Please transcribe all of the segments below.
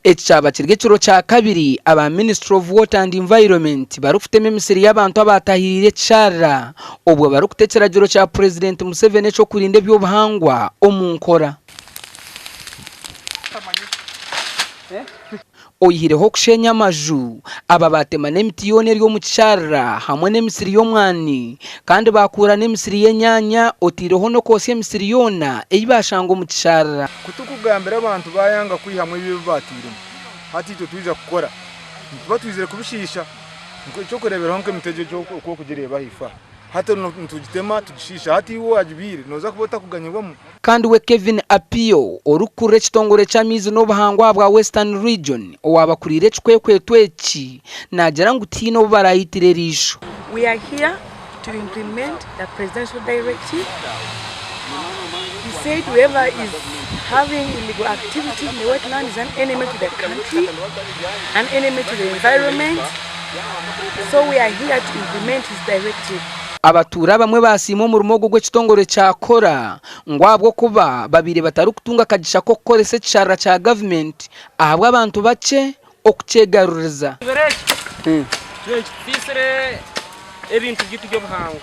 Eki kyaba kiri ekiro kya kabiri aba Ministry of Water and Environment barikutema emisiri y'abantu abaatahiriire ekisharara obwo barikuta ekiragiro kya Purezidenti Museveni eky'okurinda eby'obuhangwa omu nkora. Oyihireho okushenya amaju, aba baatema n'emiti yoona eri omu kisharara hamwe n'emisiri y'omwani kandi baakuura n'emisiri y'enyaanya otaireho n'okwotsya emisiri yoona ei baashanga omu kisharara. Ku turikugambira abantu baayanga kwihamu ebyo ebi baatairemu, hati itwe twija kukora. Nituba twizire kubishiisha. Eky'okureeberaho nk'emiti egyo oku orikugireeba ahaifo aha, hati nitugitema tugishiisha. Hati iwe owaagibyire nooza kuba otarikuganyirwamu. Kandi we Kevin Apio, orikukurira ekitongore ky'amaizi n'obuhangwa ahabwa Western Region owaabakuriire ekikwekweto eki, naagira ngu tihaine obu baraayitire eriisho. We are here to implement the presidential directive. He said whoever is having illegal activity in the wetland is an enemy to the country, an enemy to the environment. So we are here to implement his directive. Abatuura abamwe baasiima omurimo ogu ogw'ekitongore kyakora ngu ahabw'okuba babaire batarikutunga kagisha k'okukoresa ekisharara kya gavumenti ahabw'abantu bakye okukyegaruriza. Ekibira eki kibire nikitusiisira ebintu byaitu by'obuhangwa.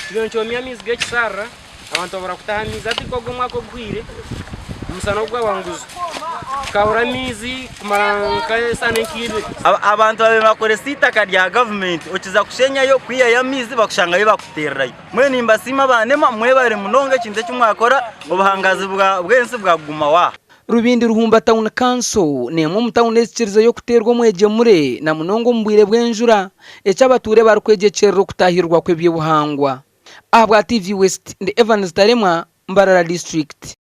Kibire nikyomya amaizi g'ekisharara Abantu babura kutaha amaizi. Hati nk'ogu omwaka oguhweire omusana ogu gwaba nguzu tukabura amaizi kumara nk'esaana nk'ibiri. Abantu babaire nibakoresa eitaka rya gavumenti okiza kushenyayo kwihayo amaizi bakushangayo bakuteererayo. Mbwenu nimbasiima aba NEMA mwebare munonga ekintu eki mwakora obuhangazi bw'ensi bwagumaho aha. Rubindi Ruhumba Town Council n'emwe omu tauni ezikirizeyo kuteerwa omwegyemure na munonga omu bwire bw'enjura, eki abatuure barikwegyekyerera okutahirirwa kw'eby'obuhangwa. Ahabwa TV West, ndi Evans Taremwa, Mbarara District.